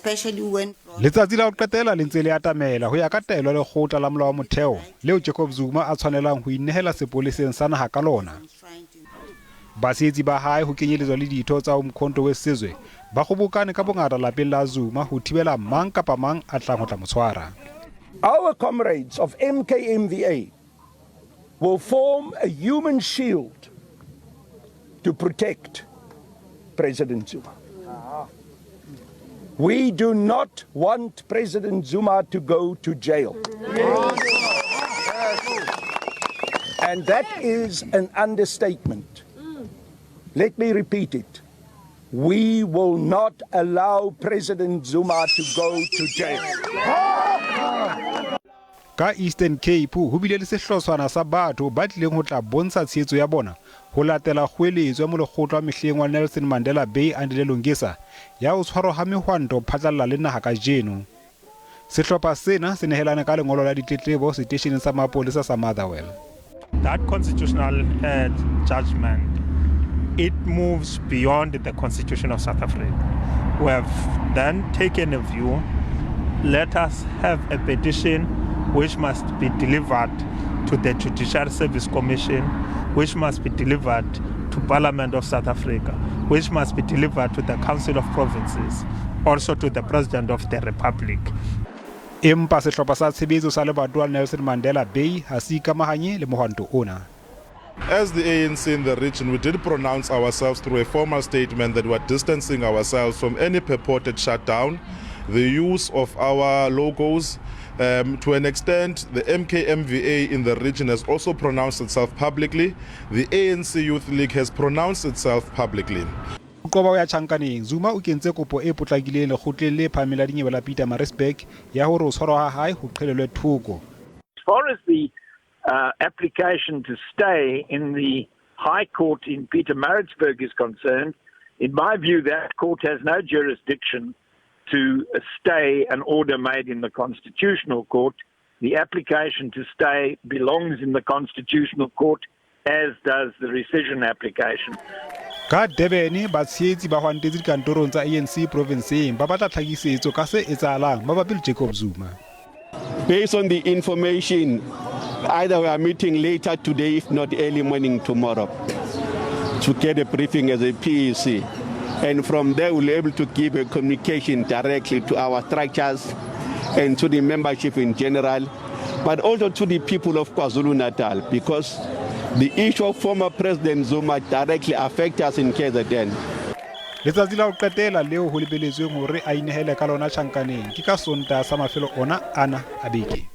Especially when Letsatsi la ho qetela le ntse le atamela ho ya ka taelo ya Lekgotla la Molao wa Motheo leo Jacob Zuma a tshwanelang ho inehela sepoleseng sa naha ka lona. Batshehetsi ba hae ho kenyeletswa le ditho tsa Umkhonto we Sizwe ba kgobokane ka bongata lapeng la Zuma ho thibela mang kapa mang a tlang ho tla mo tshwara. Our comrades of MKMVA will form a human shield to protect President Zuma. We do not want President Zuma to go to jail. And that is an understatement. Let me repeat it. We will not allow President Zuma to go to jail. Ka Eastern Cape ho bile le sehlotshwana sa batho ba tlileng ho tla bontsha tshehetso ya bona ho latela kgoeletso ya molekgotla wa mehleng wa Nelson Mandela Bay Andile Lungisa ya ho tshwarwa ha mehwanto phatlalla le naha kajeno. Sehlopha sena se nehelane ka lengolo la ditletlebo seteisheneng sa mapolesa sa Motherwell. That constitutional judgment, it moves beyond the Constitution of South Africa. We have then taken a view, let us have a petition which must be delivered to the Judicial Service Commission, which must be delivered to Parliament of South Africa, which must be delivered to the Council of Provinces, also to the President of the Republic. Empa sehlopha sa tshebetso sa lebatowa Nelson Mandela Bay ha se ikamahanye le mohwanto ona. As the ANC in the region, we did pronounce ourselves through a formal statement that we are distancing ourselves from any purported shutdown, the use of our logos. To an extent, the MKMVA in the region has also pronounced itself publicly. The ANC Youth League has pronounced itself publicly. Ho qoba ho ya tjhankaneng, Zuma o kentse kopo e potlakileng Lekgotleng le Phahameng la Dinyewe la Pietermaritzburg ya hore ho tshwarwa ha hae ho qhelelwe thoko. As far as the application to stay in the High Court in Pietermaritzburg is concerned, in my view, that court has no jurisdiction to stay an order made in the Constitutional Court. The application to stay belongs in the Constitutional Court, as does the rescission application. Ka Durban, batshehetsi ba hwantetse dikantorong tsa ANC provenseng ba batla tlhakisetso ka se etsahalang mabapi le Jacob Zuma. Based on the information, either we are meeting later today, if not early morning tomorrow, to get a briefing as a PEC. And from there, we'll be able to give a communication directly to our structures and to the membership in general, but also to the people of KwaZulu-Natal, because the issue of former President Zuma directly affects us in KZN. Letsatsi la ho qetela leo ho lebeletsweng hore a inehele ka lona tjhankaneng ke ka Sontaha sa mafelo ona ana a beke.